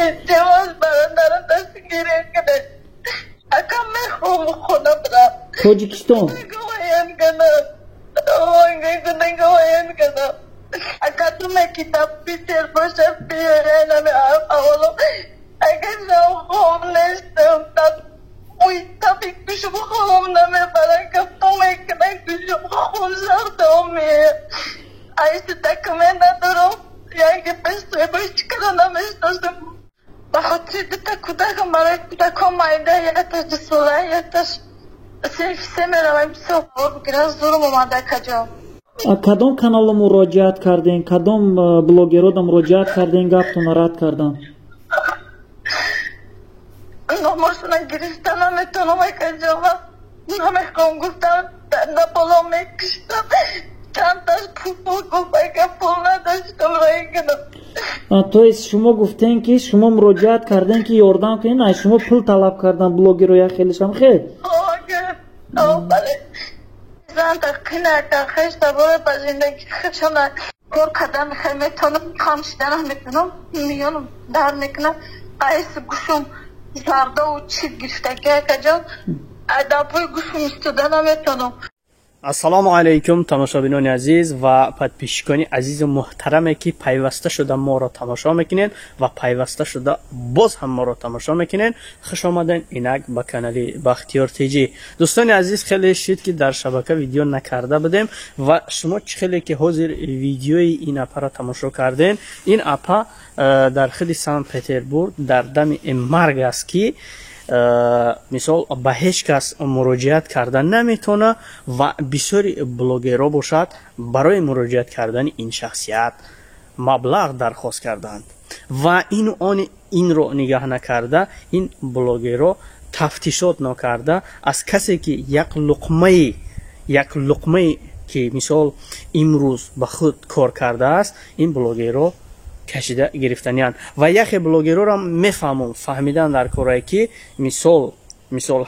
Илтимос, бародарам, дастгирӣ кунед. Ака, мехоҳам хона бирам. Тоҷикистон. Кадам. Ака, туме китоб Питер боша, биёренами аввало. Агар хом нестам, таби гӯшум хом намебарам, кафто мекунам, гӯшум хун зардо меяд. Айси документ надорам, яке пешои чикара намешносам. Ба хотири дута кӯдакам, барои кӯдакҳо майда, якташ 2 сола, якташ синфи се меравам, бисёр бигирам, зурм омада, акаҷон. Кадом каналро муроҷиат кардем, кадом блогерода муроҷиат кардем, гаптонро рад кардан? Номошона гирифта наметонам, акаҷон, намехоҳам гуфтам, на боло мекиштам. Чандташ пул гуфт, ака, пул надоштам, роӣ кунам. То есть шумо гуфтем, ки шумо муроҷиат кардем, ки ёрдам кунед, ай шумо пул талаб кардан блогеро, як хелишам хел? Бале, зан тақина хешта бора ба зиндагӣ худшона кор кардан хел метавонам, хам шиданам метавонам, миёнам дард мекунам, айси гӯшум зардову чиз гирифтаги, акаҷон, дабои гӯшум истода наметавонам. Ассалому алайкум, тамошобинони азиз ва подписчикони азизу муҳтараме, ки пайваста шуда моро тамошо мекунед ва пайваста шуда боз ҳам моро тамошо мекунед. Хуш омаден инак ба канали Бахтиёр Тҷ. Дӯстони азиз, хеле шид, ки дар шабака видео накарда будем. Ва шумо чӣ хеле ки ҳозир видеои ин апаро тамошо кардем, ин апа дар худи Санкт Петербург дар дами марг аст, ки мисол ба ҳеҷ кас муроҷиат карда наметавона. Ва бисёри блогерҳо бошад, барои муроҷиат кардани ин шахсият маблағ дархост карданд. Ва ину они инро нигаҳ накарда, ин блогерҳо тафтишот нокарда, аз касе ки як луқмаи ки мисол имрӯз ба худ кор кардааст, ин блогерҳо кашида гирифтаниянд. Ва яхе блогерҳоро мефаҳмам, фаҳмидан дар корае, ки мисол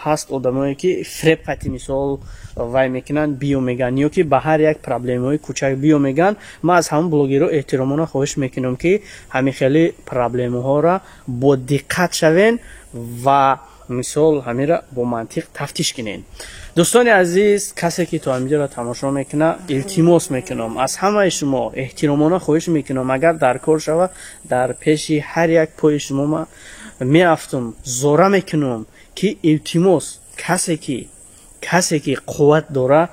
ҳаст одамое, ки фиреб қати мисол вай мекунанд, биё мегӯянд, ё ки ба ҳар як проблемаҳои кӯчак биё мегӯянд. Ман аз ҳамон блогерҳо эҳтиромона хоҳиш мекунам, ки ҳамин хели проблемаҳоро бо диққат шавен ва мисол ҳамира бо мантиқ тафтиш кунед. Дӯстони азиз, касе ки то ҳаминҷоро тамошо мекунад, илтимос мекунам, аз ҳамаи шумо эҳтиромона хоҳиш мекунам, агар дар кор шава, дар пеши ҳар як пои шумо ма меафтум, зора мекунам, ки илтимос, касе ки қувват дора,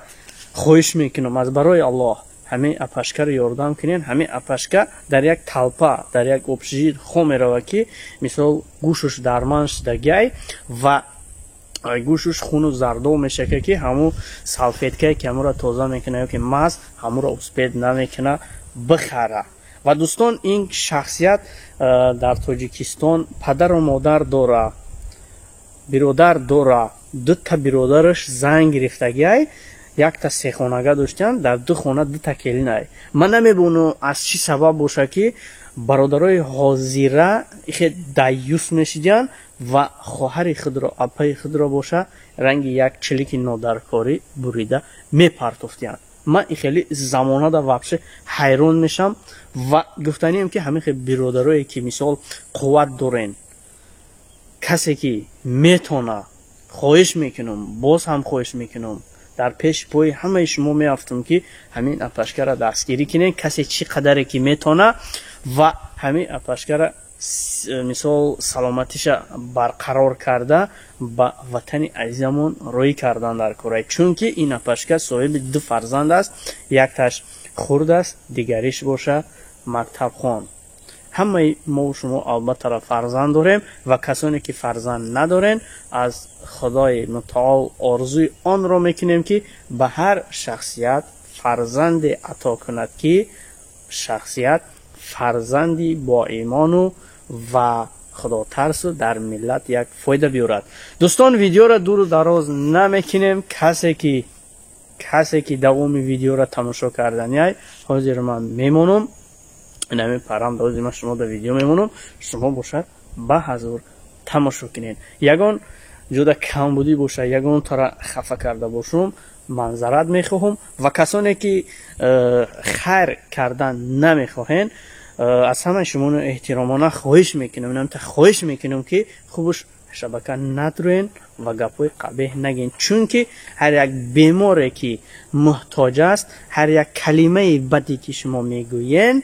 хоҳиш мекунам, аз барои Аллоҳ ҳамин апашкаро ёрдам кунед. Ҳамин апашка дар як толпа, дар як общежит хо меравад, ки мисол гӯшуш дарман шудагиай ва гӯшуш хуну зардов мешака, ки ҳамун салфеткае, ки ҳамуро тоза мекуна, ё ки маз ҳамуро успеть намекуна бихара. Ва дӯстон, ин шахсият дар Тоҷикистон падару модар дора, биродар дора. Дута биродараш зан гирифтагиай, якта сехонага доштанд, дар ду хона дута келинай. Ман намебонам, аз чӣ сабаб боша, ки бародарои ҳозира ихе даюс мешидиянд ва хоҳари худро, апаи худро боша, ранги як чилики нодаркорӣ бурида мепартофтиянд. Ман и хеле замонада вообще ҳайрон мешам. Ва гуфтанием, ки ҳамин хел биродарое, ки мисол қувват дорен, касе ки метона, хоҳиш мекунам, боз ҳам хоҳиш мекунам, дар пеши пои ҳамаи шумо меафтам, ки ҳамин апашкара дастгирӣ кунед. Касе чӣ қадаре ки метона ва ҳамин апашкара мисол саломатиша барқарор карда, ба ватани азизамон роҳӣ кардан дар корай, чунки ин апашка соҳиби ду фарзанд аст: якташ хурд аст, дигариш боша мактабхон. Ҳамаи мову шумо албаттара фарзанд дорем. Ва касоне ки фарзанд надорен, аз Худои Мутаол орзуи онро мекунем, ки ба ҳар шахсият фарзанде ато кунад, ки шахсият фарзанди боимону ва худотарсу дар миллат як фоида биёрад. Дӯстон, видеоро дуру дароз намекунем. Касе ки давоми видеоро тамошо карданиай, ҳозир ман мемонам, инами парам, ҳозир ман шумо да видео мемонам, шумо бошад ба ҳазур тамошо кунед. Ягон ҷуда камбудӣ бошад, ягон тара хафа карда бошум, манзарат мехоҳам. Ва касоне ки хайр кардан намехоҳен, Аз ҳамаи шумоно эҳтиромона хоҳиш мекунам, инамта хоҳиш мекунам, ки хубуш шабака надроен ва гапҳои қабеҳ нагӯен, чунки ҳар як беморе ки муҳтоҷ аст, ҳар як калимаи баде ки шумо мегӯен,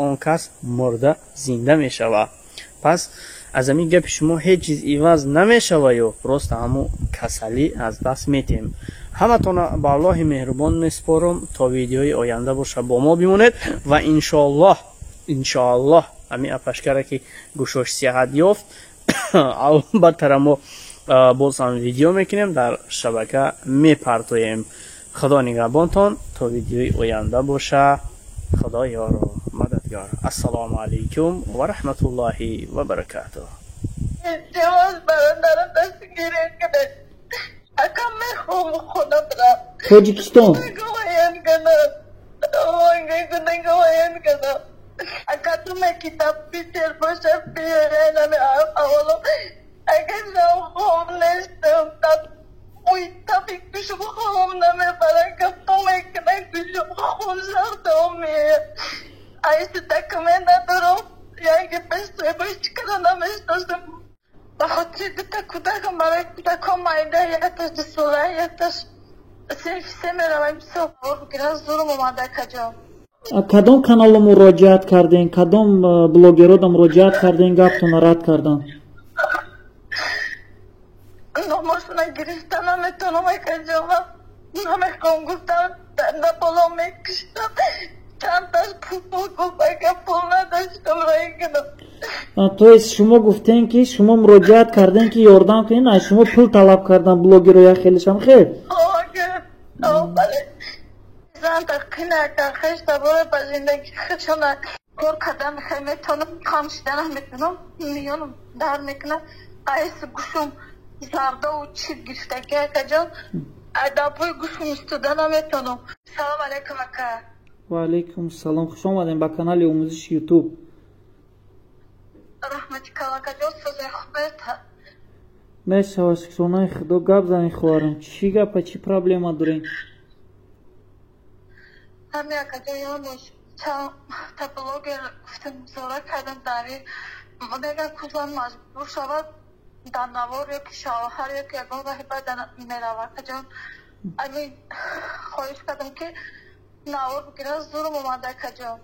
он кас мурда зинда мешавад. Пас аз ҳамин гапи шумо ҳеҷ чиз иваз намешава ё просто ҳамун касалӣ аз даст метиҳем. Ҳаматона ба Аллоҳи меҳрубон месупорам. То видеои оянда боша, бо мо бимонед ва иншоаллоҳ, иншоаллоҳ, ҳамин апашкара ки гӯшош сиҳат ёфт, албаттара мо боз ҳам видео мекунем, дар шабака мепартоем. Худо нигаҳбонтон, то видеои оянда боша. Худо ёру мададгор. Ассалому алайкум ва раҳматуллоҳи ва баракатуҳ. Илтимос, бародарам, дастгирӣ кунед. Ака, мехоҳам хона бирам. Тоҷикистон. Кунам. Ака, туме китоб Питер боша, биёренами аввало. Агар хом нестам, таби гӯшум хом намебарам, гапо мекунам, гӯшум хун зардом меяд. Айси документ надорам, яке пешои чикара намешносам. Ба хотири дута кӯдакам, барои кӯдакҳо майда, якташ 2 сола, якташ синфи се меравад, бисёр бигирам, зурум омада, акаҷон. Кадом каналро муроҷиат кардем, кадом блогерода муроҷиат кардем, гаптонро рад кардан? Номошона гирифта наметонам, акаҷон, намехоҳам гуфтам, да боло мекиштам. Чандташ пул гуфт, ака, пул надоштам, роӣ кунам. То есть шумо гуфтем, ки шумо муроҷиат кардем, ки ёрдам кунед, аз шумо пул талаб кардан блогеро, як хелешам хел? Зан тақина хешта бора ба зиндагӣ худшона кор кардан мехоҳ метавонам, хам шиданам метавонам, миёнам дард мекунад, айси гӯшум зардову чиз гирифтаги, акаҷон, дабои гӯшум истода наметавонам. Салом алейкум, ака. Ва алейкум салом, хуш омадем ба канали омӯзиши Ютуб. Раҳмати калон, акаҷон, созаи хуб. Мешава, шукронаи Худо. Гап занед, хоҳарам, чӣ гапа, чӣ проблема дорем? Ҳами, акаҷон, ёнуш чанд та блогер гуфтам, зора кардам, дари меган кузан маҷбур шавад дар навор ё ки шавҳар ё ки ягон роҳи бад мерава. Акаҷон, ами хоҳиш кардам, ки навор бигирам, зурум омада, акаҷон.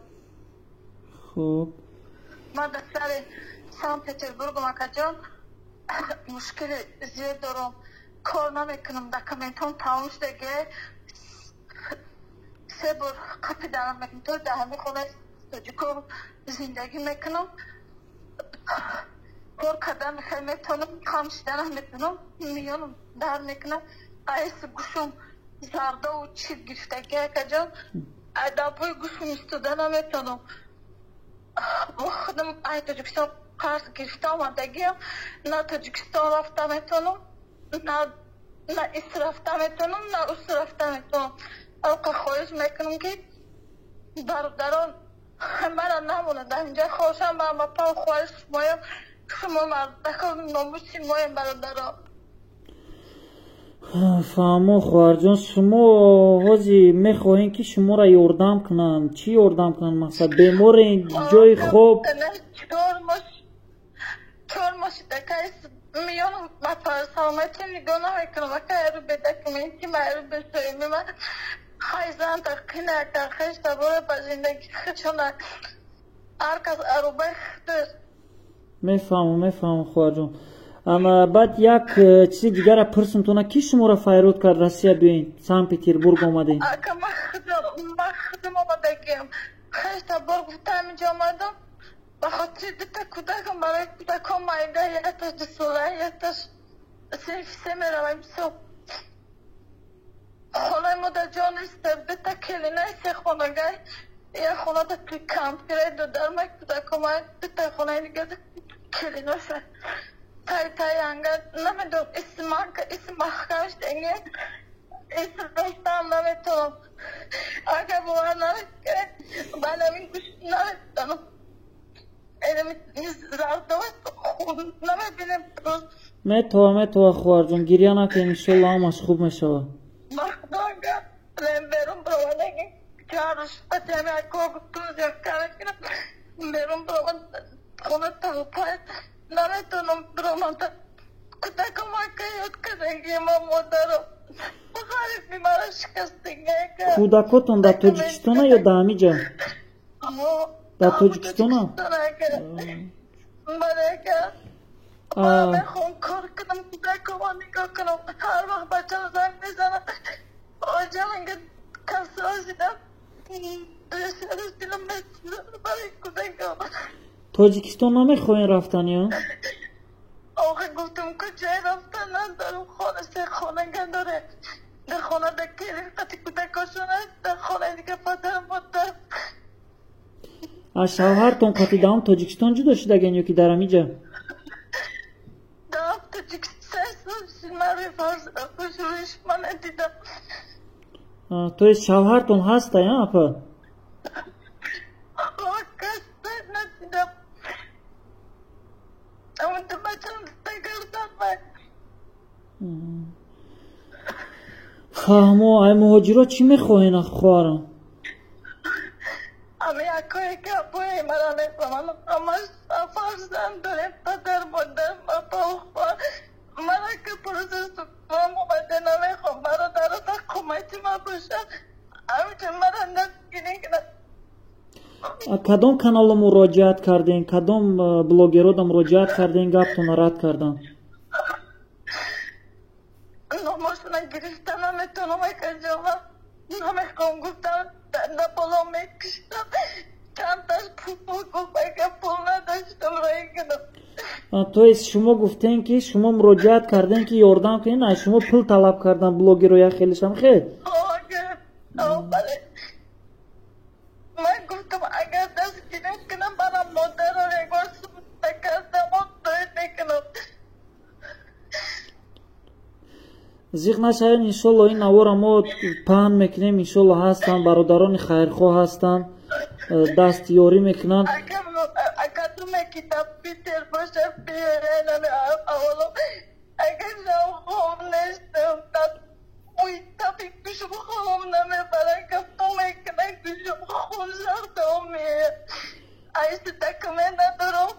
Хуб. Ман дар шаҳри Санкт Петербургам, акаҷон, мушкили зиёд дорам, кор намекунам, документҳом тамом шудаги, се бор қапиданам мекунам, то дар ҳамин хонаи тоҷико зиндагӣ мекунам. Кор кардан мехоҳ метавонам, хам шиданам метавонам, миёнам дард мекунам, айси гӯшум зардову чиз гирифтаги, акаҷон, дабои гӯшум истода наметавонам. Худам ай Тоҷикистон қарз гирифта омадагиам, на Тоҷикистон рафта метавонам, на ис рафта метавонам, на ус рафта метавонам. Алқа хоҳиш мекунам, ки бародарон мара намонад дар инҷа, хоҳишам ба пав хоҳиш шумоям, шумо мардако номуси моем, бародарон. Фаҳмо, хоҳарҷон, шумо ҳози мехоҳем, ки шуморо ёрдам кунанд. Чӣ ёрдам кунанд? Мақсад, беморен, ҷои хоб? 4 моҳ шидакай миёнам ба саломатӣ нигоҳ намекунам, ака, яру бе документи ма, яру бесоими ма хайзан тақина хешта бора ба зиндагӣ худшона ҳар кас арубаи худ. Мефаҳмам, мефаҳмам, хоҳарҷон. Ама баъд як чизи дигара пурсумтона: ки шуморо файрод кард, Россия биёин, Санкт Петербург омадем? Ака, ман худам омадагиам, хешта бор гуфта ҳаминҷо омадам, ба хотири дута кӯдакам, барои кӯдакҳо майда, якташ 2 сола, якташ синфи се меравад. Бисёр хонаи мо дар ҷо нест, дута келинаи се хонагай, як хонада кампираи додармай кӯдакҳо, дута хонаи дига келиноша тай тай ангар, намедонам исмака исм маҳкамш денге, исм ростам наметавонам, агар бовар намекунед, баъд ҳамин гӯш наметавонам, намебинем. Метова, метова, хоҳарҷон, гиря накунед, иншолло ҳамаш хуб мешавад. Берун баромадаги чаруш. Берун биромад, хона толпа, наметонам биромад. Кӯдакам ака ёд кардагӣ ма модарам. Ғариби мара шикастагӣ ака. Кӯдакотон дар Тоҷикистона ё дар ҳамиҷа? Дар Тоҷикистона? Бале ака. Ман мехоҳам кор кунам, кӯдакама нигоҳ кунам. Ҳар вақт бачам занг мезанад, оҷа мега касро шидам. Дилам месӯзад барои кӯдакам. Тоҷикистон намехоҳем рафтан ё? Охе гуфтам ки ҷой рафтан надорам, хона се хонага дорем. Дар хона дар келин қати кӯдакошон аст, дар хонаи дига падар модар. Аз шавҳартон қати даҳум Тоҷикистон ҷудо шудаген ё ки дар ҳамиҷа? Даҳам Тоҷикистон се сол шуд, ман рӯи шумо надидам. То есть шавҳартон ҳаста, я апа? Кас надидам. Аммо бачам дагардан ман. Фаҳмо, ай муҳоҷиро чӣ мехоҳен, хоҳарам? Ами акое ки апои мара мефаҳмам, ҳамаш фарзанд дорем, падар, модар, апа, хоҳар. Мара ки просто вам омада намехоҳам, бародаро дар кӯмаки ман бошад, ҳамчун мара дастгирӣ кунад. Кадом каналро муроҷиат кардем, кадом блогеродо муроҷиат кардем, гаптонро рад кардам? Номошона гирифта наметонам, акаҷон. Намехоҳам гуфтам, да боло мекиштам. Чандташ пул гуфт, агар пул надоштам роҳӣ кунам. То есть шумо гуфтем ки шумо муроҷиат кардем ки ёрдам кунед, аз шумо пул талаб кардан блогеро як хелешам хел? Бале. Ман гуфтам агар дастгирӣ кунам, манам модарро якбор накардам, доид мекунам. Зиқ нашавед, иншолло ин навора мо паҳн мекунем, иншолло ҳастанд бародарони хайрхоҳ ҳастанд, дастёрӣ мекунанд. Акадуме ки дар Питер бошад, биёрен аввало. Агар хом нестам, таби гӯшам хом намебарад, гафто мекунад, гӯшам хун шахта меояд. Айси документ надорам,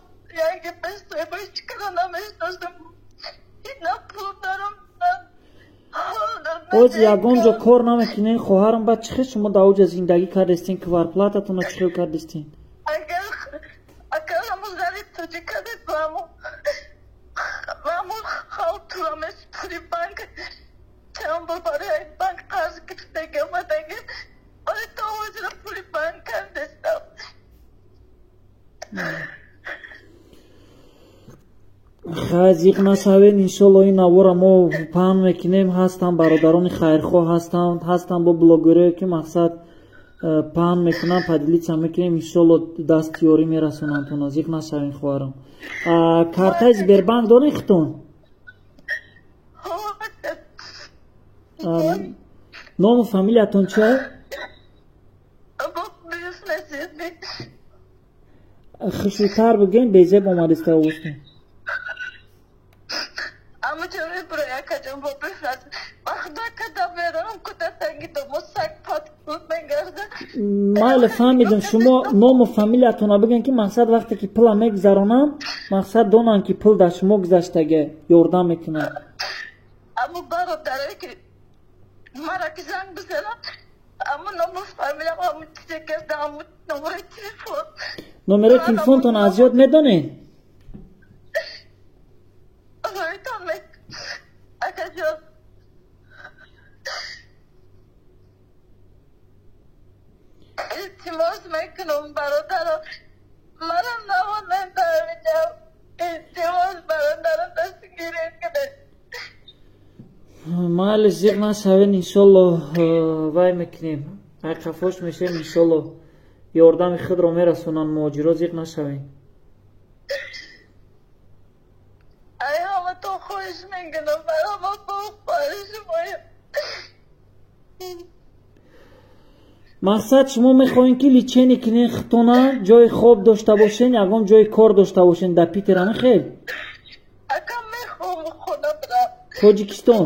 яке пешсоҳибашкара намешносам. На пул дорам, Оз ягон ҷо кор намекунед, хоҳарам, баъд чӣ хел шумо дар оҷа зиндагӣ кардестин, кварплататонро чӣ хел кардестин? Агар ҳамон зани тоҷика дид, ҳамон халтура месупури банк, чанд бор барои банк қарз гирифтаги омадаги, вале то ҳозира пули банк кардестам. Хай, зиқ нашавед, иншолло ин навора мо паҳн мекунем. Ҳастанд бародарони хайрхоҳ, ҳастанд бо блогерое ки мақсад паҳн мекунанд, поделиться мекунем, иншолло дастёрӣ мерасонанд тона. Зиқ нашавед, хоҳарам. Картаи Сбербанк доред хитон? Ному фамилиятон чи? Хушрӯтар бигӯем, безеб омадиста овозтон. Майли, фаҳмидем, шумо ному фамилиятонро бигӯем ки мақсад вақте ки пула мегузаронанд, мақсад донанд ки пул дар шумо гузаштага, ёрдам мекунанд. Аммо бародарое ки мара ки занг бизананд, аммо ному фамилиям, аммо чизе карда, аммо номерои телефон. Номерои телефонтон аз ёд медонед? Акаҷон. Илтимос мекунам бародаро, мара навонанд дар инҷа. Илтимос бародаро, дастгирӣ кунед. Майли, зиқ нашавед, иншолло вай мекунем, айқафош мешавем, иншолло ёрдами худро мерасонанд муҳоҷиро, зиқ нашавед. Ай ҳаматон хоҳиш мекунам, барома хоҳиш. Мақсад шумо мехоҳем ки лечение кунед хитона, ҷои хоб дошта бошен, ягон ҷои кор дошта бошен дар Питер, ама хел? Ака мехоҳам хона бирам. Тоҷикистон.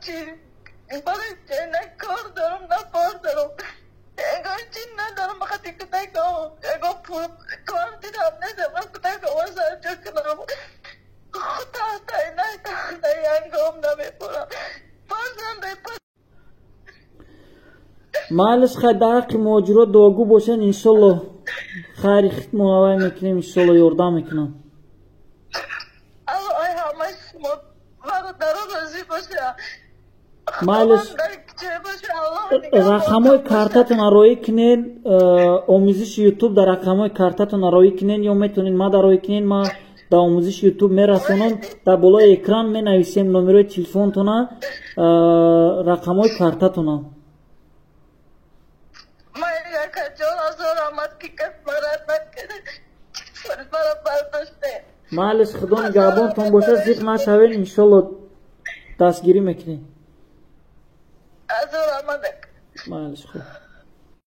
Чӣ барои на кор дорам, на бор дорам, ягон чӣ надорам. Фақат кӯдакам, ягон пул квартирам нест, ман кӯдакама сарҷо кунам. Янгом намепурам, фарзандаи. Майлиш, хай, дар ҳаққи муҳоҷирот дуогӯ бошен. Иншолло, хайри хитмо авай мекунем, иншолло, ёрдам мекунам. Аллоҳ ҳамаи шумо бародаро розӣ боша. Майлиш, рақамҳои картатона роӣ кунед. Омӯзиши Ютуб дар рақамҳои картатона роӣ кунед ё метавонед мада роӣ кунед, ма дар омӯзиши Ютуб мерасонам. Дар болои экран менависем номерои телефонтона, рақамҳои картатона. Акаҷон, ҳазор раҳмат, ки кас марат накард, мара бардоште. Майлиш, Худо нигаҳбонтон бошад, зиқ нашавед, иншолло, дастгирӣ мекунем. Ҳазор раҳмат. Майлиш, хуб.